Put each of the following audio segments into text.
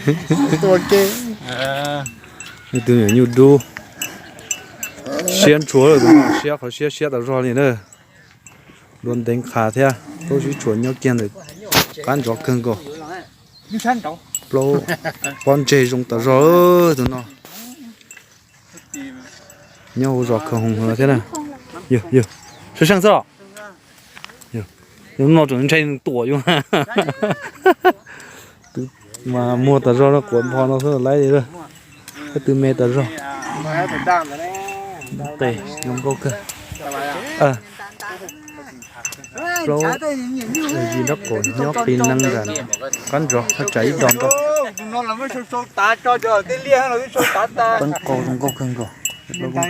Tus me nyuam nyuj dub, siab ntshua, siab qhov siab siab tas zog li na. Dua nteev qhav thiab, plaub tsib tshua nyob kiag ntawm qab ntsov kawg nkaus. Plaub pob ntseg zoo tas zog tus no. Nyob hauv zos Khawv Hoom no thiab na. Yog, yog, seej seej xwb os. Yog, no tseem ntshai tuam yus. Mas muag tas zog no, quav npho no xwb laib li. Koj tw me tas zog. Tes zoo nkauj kawg. Plaub, yim nrab qaum nyob qis neeg nram qab ntsov, thaj tsam ib do ntau. Peb qau zoo nkauj kawg nkaus. Peb qau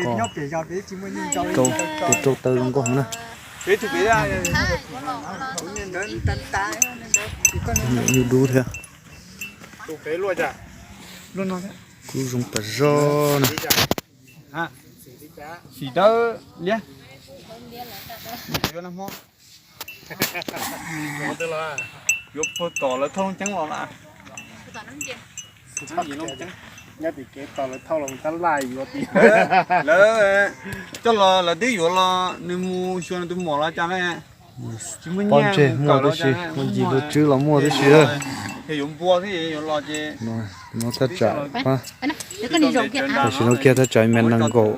rau, tes rau taw zoo nkauj heev na. Nyuj dub thiab. Kub zoo tas zog na. Sim dawb liab. Yuav puag tom lawv thauj ceeb los na. Nyob tim kev tos lawv thauj los tab laj yuav tim. Lawv coj los lawv twb yuav los nws mus xyuas nws tus muam los cas ne. Tsis muaj nyiaj ntseg muaj tib si, muaj yim luag tswb los muaj tib si. Yog yuav npua thiab yuav los ces no thaj tsam, tam sim no kiag thaj tsam me nees nkaum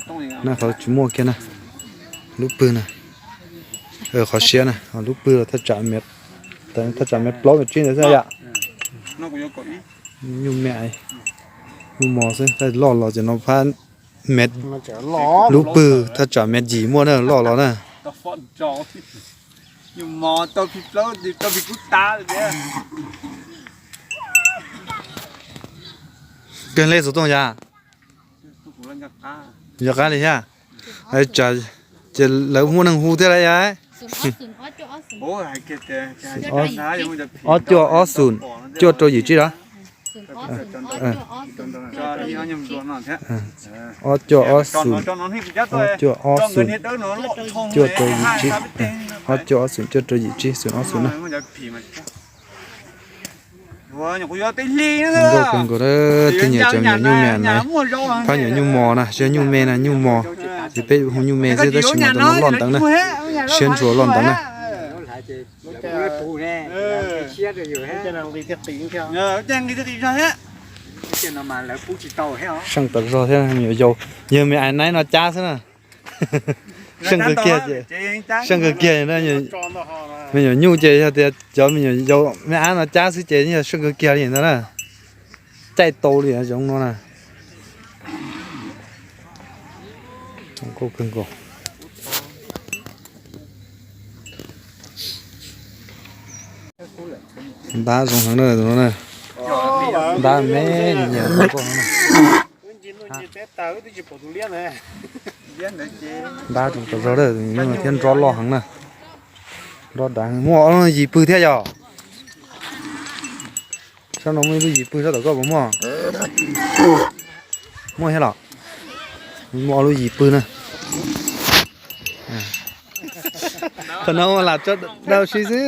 na, qhov tsis muaj kiag na. Lub pwg na, qhov siab na, lub pwg los thaj tsam me plaub me tsib ntawd xwb yom. Nyuj me, nyuj mos xwb, loj los ces no phab me, lub pwg thaj tsam me yim muaj na, loj los na. Kawg le xov tooj yom. Yog qab li thiab. Ces lawv muaj neeg hu thiab lawm yom. Ob cuaj ob xoom cuaj rau yim tsib los? Ob cuaj ob xoom cuaj rau yim tsib. Ob cuaj ob xoom cuaj rau yim tsib, xoom ob xoom na. Zoo nkauj kawg nkaus, twb nyiam cov me nyuam nyuj me na. Phab nyuam nyuj mos na, tsis yog nyuj me na, nyuj mos. Ces peb hu nyuj me xwb tab sis mas tus no loj nteev na, siab ntshua loj nteev na. Seej tas zog thiab me nyuam yaus, yog me ais naib no cab xwb na. Seej kawg kiag ces, seej kawg kiag, me nyuam nyuj ces yog tias cov me nyuam yaus me ab no cab xwb ces yog seej kawg kiag li ntag na. Caij tau li zoov no na. Zoo nkauj kawg nkaus. Ntab zoo heev na tus no na. Ntab me nyiam zoo nkauj heev na. Ntab zoo tas zog thiab nrov loj heev na. Nrov dav, muaj ob lub yim pwg thiab yog? Sab no muaj ib lub yim pwg, sab tom koj puas muaj? Muaj thiab los? Muaj ob lub yim pwg na. Qhov no mas lam tso dab ua si xwb.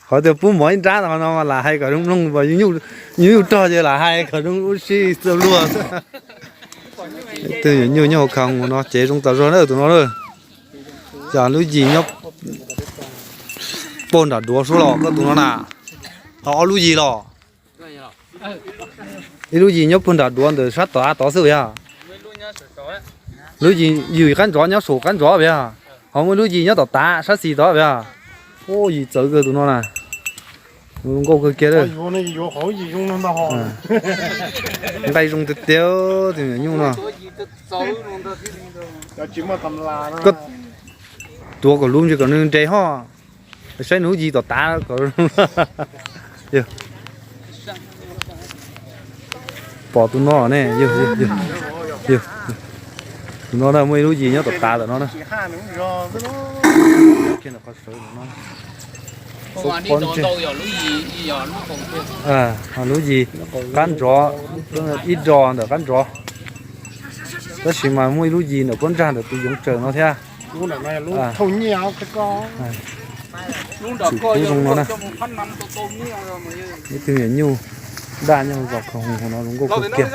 Qhov tias pub mov ib nrab, qhov no mas lam hais kom zoo mloog, yus nyuj rog ces lam hais kom zoo ua si txaus luag. Twb nyuam nyuj nyob hauv khas no ces zoo tas zog na tus no na. Cas lub yim nyob puag nram duav suab los koj tus no na. Ho ob lub yim los? Ib lub yim nyob puag nram duav ntawm sab tom av tod xwb yog? Lub yim yus qab ntsov nyob saum qab ntsov yog? Ho muaj ib lub yim nyob tom tav sab xis tod yog? Ub, yim txawv kawg tus no na. Zoo nkauj kawg kiag. Nqaij zoo tiag tiag, tus me nyuam nyuj no. Koj tuav kom luv ntsis kom nws nres ho. Saib nws lub yim tom tav kom. Pom tus no ne, tus no na muaj ib lub yim nyob tom tav tom no na. Lub yim qab ntsov, ib do ntawm qab ntsov. Tab sis mas muaj ib lub yim ntawm pob ntsag ntawm tus yoov tsawm no thiab. Tsum kub zoo no na. Ib tug me nyuam nyuj, Daj nyob zos Khov Hum no zoo nkauj kawg kiag.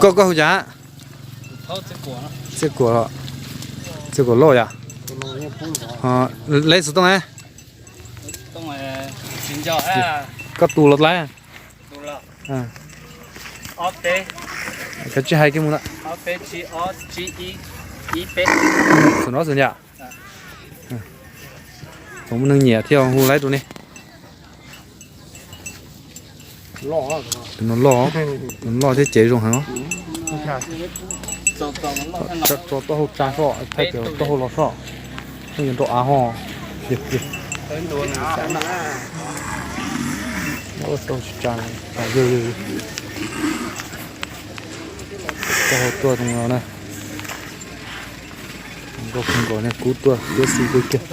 Koj, koj hu cas? Txiaj Kuam, Txiaj Kuam loj yom? Lej xov tooj ne? Koj tus los dlaib? Koj tsis hais kiag mus na. Xum no xum yam. Txhob muaj neeg nyiam thiaj hu laib rau ne. Tus no loj, tus no loj thiab cev zoo heev. Tso taub hau tsa soj, thaij cov taub hau los soj. Pheej yuav nrau av ho. Taub hau tuaj zoo no na. Nkauj kawg nkaus, niag kub tuaj tiab xis kawg kiag.